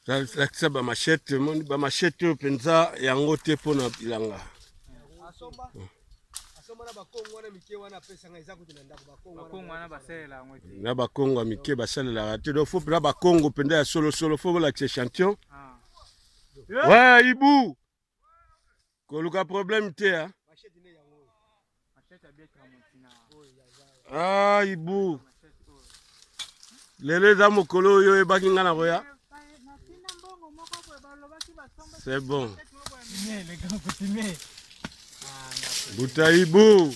Lakisa ba machette, omoni ba machette oyo mpenza yango te mpo na bilanga. Na bakongo ya mike basalelaka te, donc faut mpenza bakongo mpenza ya solosolo, faut bolakisa echantillon. Ah. Ouais, Ibu koluka problème te ah. Ah, Ibu lelo eza mokolo oyo oyebaki nga na koya. C'est bon. Buta Ibu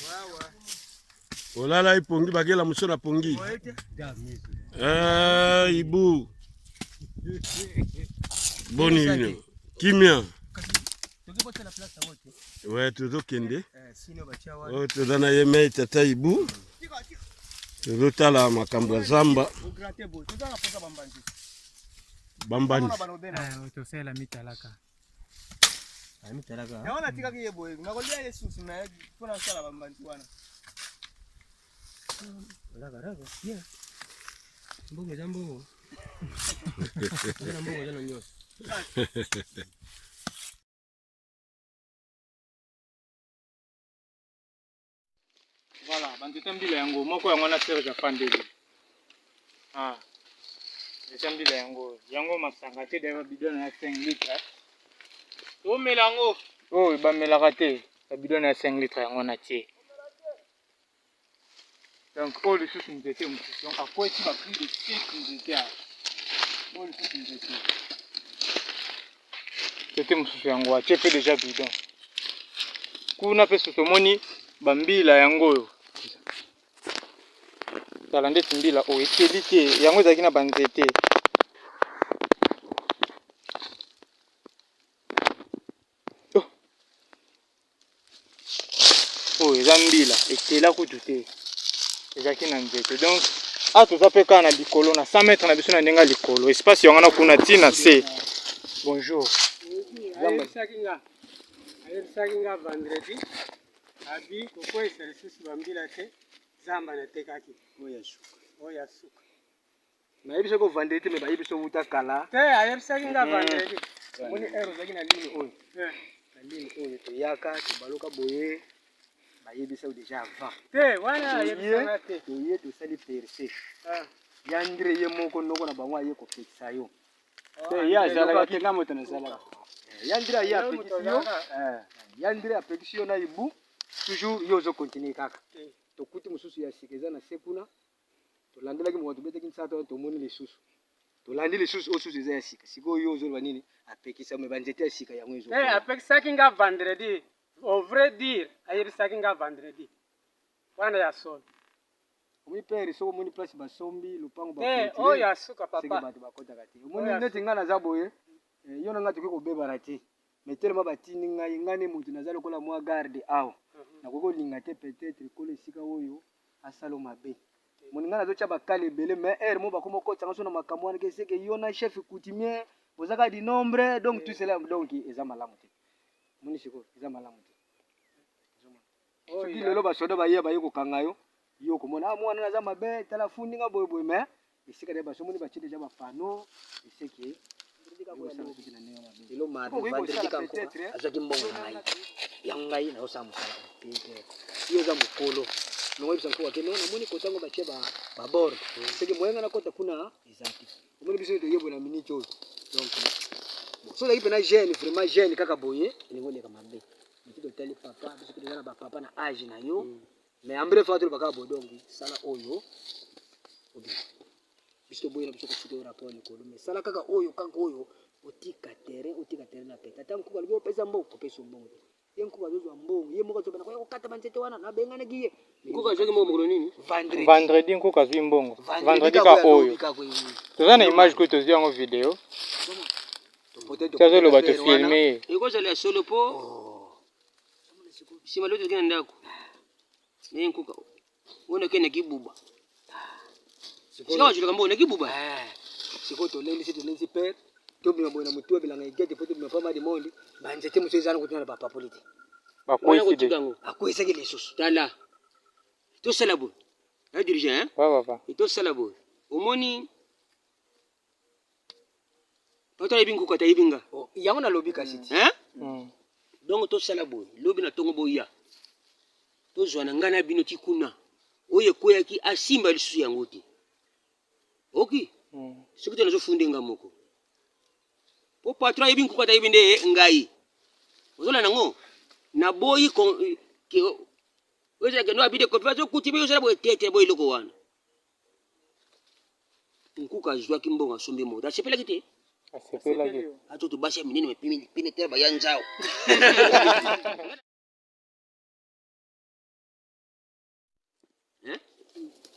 olala ipongi bakela moso na pongi. Ah, Ibu boni bino kimia. We tozokende oyo toza na ye mei tata Ibu tozotala makambo ya zamba bambandi tosalela mitalaka yango natikaki ye boye nakolia ye susu me mpo nasala bambanzi wana mbongo eza mbongo mbongo eza na nyonso Voilà, banzete mbila yango moko yango na Serge afandeli. Ah. Nzete mbila yango, yango masanga te d'ailleurs bidon ya 5 litres. Tomela yango. Oh, bamelaka te. Ba bidon ya 5 litres yango na tie. Donc oyo lisusu nzete mosusu. Donc akwesi ba plus de 7 nzete awa. Oyo lisusu nzete. Nzete mosusu yango atie mpe deja bidon. Kuna mpe susu omoni bambila yango oyo. Tala ndeti mbila oyo eteli te, yango ezalaki na banzete. Oyo eza mbila etela kutu te, ezalaki na nzete. Donc awa toza mpe kaka na likolo na 100 mètres na biso na ndenge ya likolo, espace yango na kuna ti na se. Bonjour. Ayebisaki nga, ayebisaki nga vendredi abi kokweyisa lisusu bambila te, zamba natekaki oyo ya suka, oyo ya suka. Nayebi soki ovandeli te me bayebi so wuta kala. Te ayebisaki nga vendredi. Omoni heure ozalaki na ligne oyo. Eh. Na ligne oyo toyaka tobaloka boye bayebisa yo deja avant. Te wana ayebisa nga te. Toye tosali perce. Ah. Ya Andre ye moko noko na bango aye kopekisa yo. Oh, Te ye azalaka te nga moto nazalaka. Eh, ya Andre aye apekisi yo. Eh, ya Andre apekisi yo na Ibu toujours yo ozo continuer kaka. Tokuti mosusu ya sika eza na se kuna. Tolandelaki mokolo tobetaki nsato wana tomoni lisusu. Tolandi lisusu oyo susu eza ya sika. Sikoyo yo ozoloba nini? Apekisa me banzete ya sika yango ezo. Eh, apekisaki nga vendredi. Au vrai dire, ayebisaki nga vendredi. Wana ya solo. Omoni père soki omoni place basombi lopango ba Eh, oyo ya suka papa. Seke bato bakotaka te. Omoni neti nga naza boye, eh, yo na nga tokoki kobebana te. Mais tellement batindi ngai, ngai nde moto naza lokola mwa garde awa. Nakoki kolinga te peut-être kolo esika oyo asalo mabe. Moni ngai nazotia bakali ebele mais heure moko bakoma okotisa ngai so na makambo wana ke seke yo na chef coutumier boza kaka du nombre donc tout cela donc eza malamu te. Moni sikoyo eza malamu te. Soki lelo basoda baye baye kokanga yo, yo okomona ah mwana naza mabe tala fundi nga boye boye mais esika deja basomoni batie deja ba panneau eseke lelo mardi vendredi kanko azwaki mbongo na ngai ya ngai nazosala mosala yo oza mokolo longo yebisa nkuka ke no namoni kota yango batie babord seke moyen ngai nakota kuna eza te omoni biso toyebo na minute oyo donc so ozalaki mpena jeune vraiment jeune kaka boye elingi oleka mabe miti totali papa biso mpe toza na bapapa na age na yo mais en bref atoloba kaka boye donc sala oyo obima biso toboyi na biso kofuta yo rapport likolo mais sala kaka oyo kaka oyo otika terrain otika terrain na pete ata nkuku alobi opesa mbongo kopesa mbongo te ye nkuku azozwa mbongo ye moko azobana koya kokata banzete wana nabenganaki ye nkuku azwaki mbongo mokolo nini vendredi vendredi nkuku azwi mbongo vendredi ka oyo toza na image kutu tozwi yango video tozoloba tofilme ye ekozala ya solo po nsima lobi toke na ndako naye nkuka wana okende na kibuba sika bazwelaka mbongo na kibuba eh, sikoyo tolendisi tolendisi pere tobima boye na motu ya bilanga egete mpo tobima mpo madi monde banzete mosusu eza na kotuna na bapapoli te bakwesi de akwesaki lisusu tala tosala boye ya dirigeant papa tosala boye omoni. Patron ayebi nkuka te ayebi nga. Oh, yango nalobi kasi ti. Hein? Donc tosala boye, lobi na tongo boya. Tozwa na nga na bino ti kuna. Oyo ekweyaki asimba lisusu yango te. Oki? Soki te nazofunde nga moko. Po patron ayebi nkuka te ayebi nde ngai. Ozolanda yango? Naboyi ozalaka no abide kopi azokuti bi ozala boye te te boye eloko wana. Nkuka azwaki mbongo asombi moto asepelaki te asepelaki atoto basi ya minene mepimi pine te baya nzao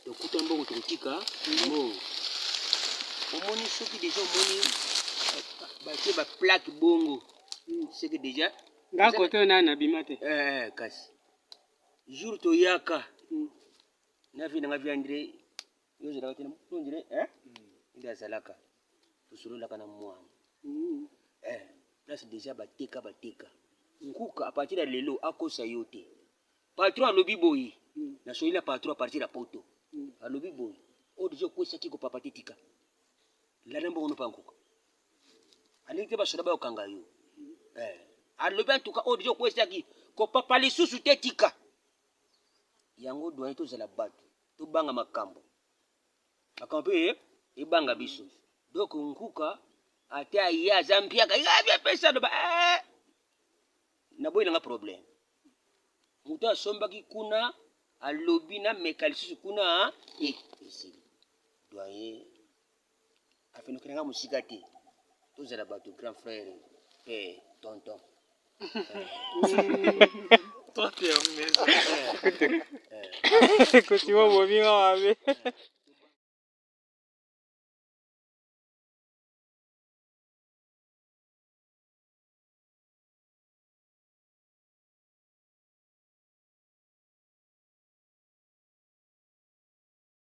tokuta mbongo tokotika mbongo omoni soki deja omoni batie baplaque bongo seke deja nga kote oyo nani nabima te eh, kasi jour toyaka na vie nanga vie Andre yo ozalaka te ondire eh nde azalaka tosololaka na mwana eh place déjà bateka bateka nkuka à partir ya lelo akosa yo te patron alobi boye nasoli na patron à partir ya poto alobi boye oyo deja okwesaki kopapa te tika landa mbongo nopa nkuka alingi te basoda bayokanga yo eh alobi antuka oyo deja okwesaki kopapa lisusu te tika Yango doyen tozala batu tobanga makambo makambo mpe ebanga biso donc nkuka ata ye aza mpiaka apesa loba eh! naboyi nanga problème moto asombaki kuna alobi nameka lisusu kuna te esili doyen afenokela nga mosika te tozala bato grand frère mpe tonton. Kotima bomi nga mabe.